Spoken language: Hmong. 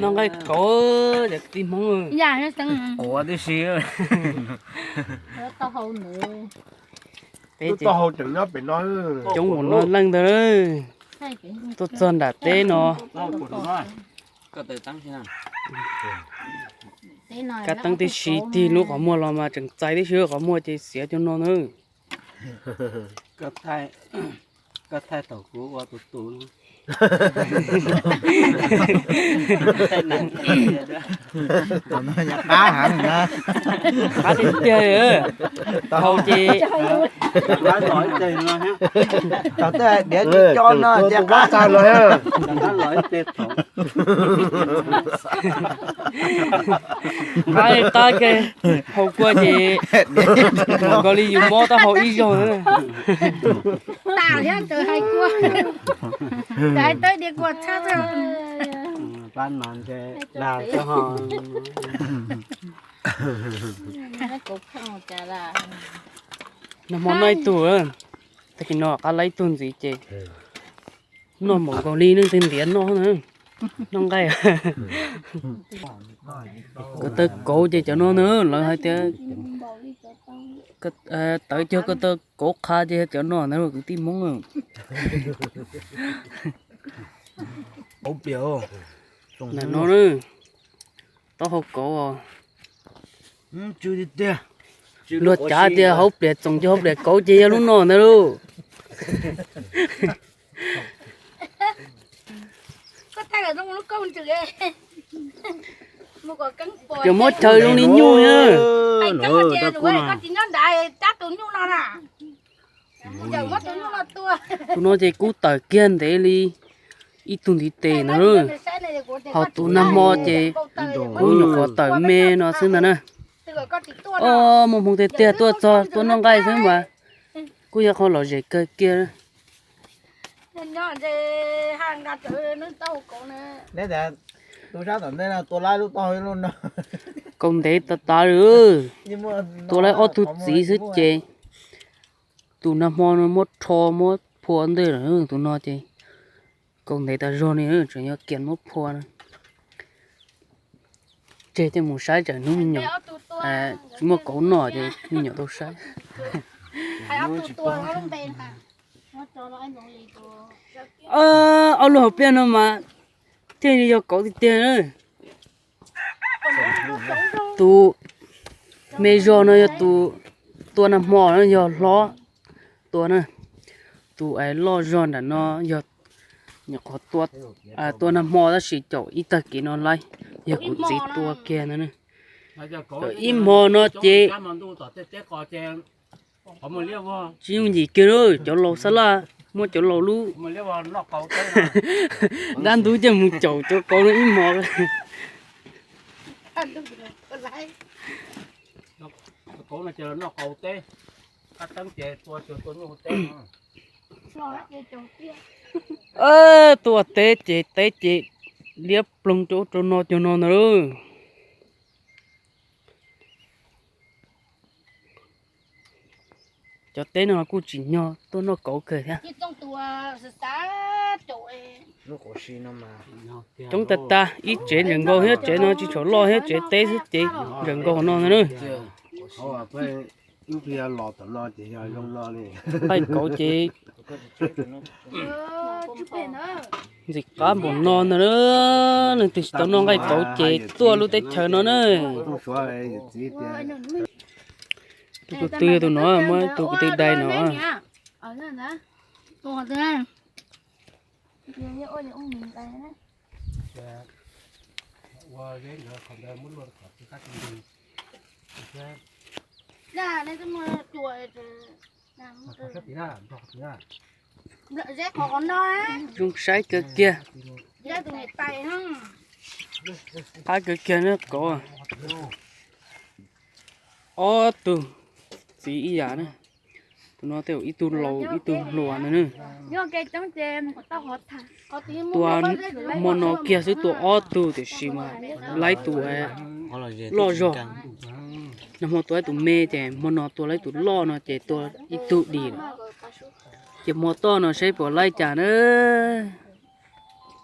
Noj nqaij kauv cov tij Hmoob. Quav tib si. Peb ces coob npaum no leej ntawd, tuaj txog nram teb no. Kab teeb tib si tig lub qhov muag los mas tseem txais tib si, qhov muag ces xiav cov no na. Koj thaij thaum kuv ua tus tus no. Qab heev na. Qab tiag tiag. Tau ces tau tej diav tsis coj no ces qab tag no. Qab qab ke haus kua ces nkaus li yus mob taub hau ib zaug. Tas thiab ntawd hais kua, hais tawb diav kua txhab. Pab no ntshe dag tau ho. Nag hmo noj ib tug, tag kis no qab laib ib tug ntxiv ces noj npaum nkaus li leej twg ntiav noj na. Noj nqaij. Ko taw kauv ces cov no na, lawv hais tias tawv cog ko taw kauv qha ces yog cov no na kwv tij Hmoob. Ntawm no na, taub hau kauv. Luag cav tias hauv pliam txoom cog hauv pliam kauv ces yog lub no ntag lauj. Yog muab chaw zoo li nyuj na. Tus no ces kub tawm kiag ntev li ib tug ntiv tes na. Ho tus nag hmo ces kuv nyuam qhuav tawm me no xwb ntag na. Muaj hmoo tiag tiag tuaj txog tuaj noj nqaij xwb mas kuj yog qhov lom zem kawg kiag. Kaus ntev tas tas li, tua laib ob tug txiv xwb ces tus nag hmo no muab rho muab phua ntej lawm, tus no ces kaus ntev tas zog li, tseem yuav kiag muab phua na. Tseg coj mus saib tsam hnub me nyuam tsis muaj kauv noj ces me nyuam tau saib. Ob lub hauv pliaj no mas thiaj li yog kauv tiag tiag na. Tus me zog no yog tus tua nag hmo no yog hlob tua na. Tus loj zog nram no yog nyuam qhuav tua nag hmo tab sis caum ib tag kis no laib, yog kuv txiv tua kiag ntag na. Ib hmo no ces tsis yooj yim kiag lauj, cov laus xab laj muab cov laus lub dab ntub coj mus caum cov kauv no ib hmo. Tua teb ces teb ces liab ploog rau ub rau no cov no ntag lauj. Cov teb no kuj tsim nyog tuaj noj kauv kawg thiab. Coob tas tas, ib tsev ntawm nkaus thiab tsev no tsis tshua loj thiab tsev teb xwb ces ntawm nkaus no ntag na. Nqaij kauv ces ntxim qab npaum no ntag na. Leej twg tsis tau noj nqaij kauv ces tuaj lub teb chaws no na. Tus tus twg yog tus no, muab tus tus twg dai no. Zoo saib kawg kiag. Qab kawg kiag na kauv. Ob tug txiv ib yam na. Tus no tej zaum ib tug laus ib tug hluas ntag na. Tua hmo no kiag xwb tua ob tug tiam sis mas laib tus loj zog. Nag hmo tua ib tus me ces hmo no tua laib tus loj no ces tua ib tug dim lawm. Ces hmo toj no saib puas laib cas na.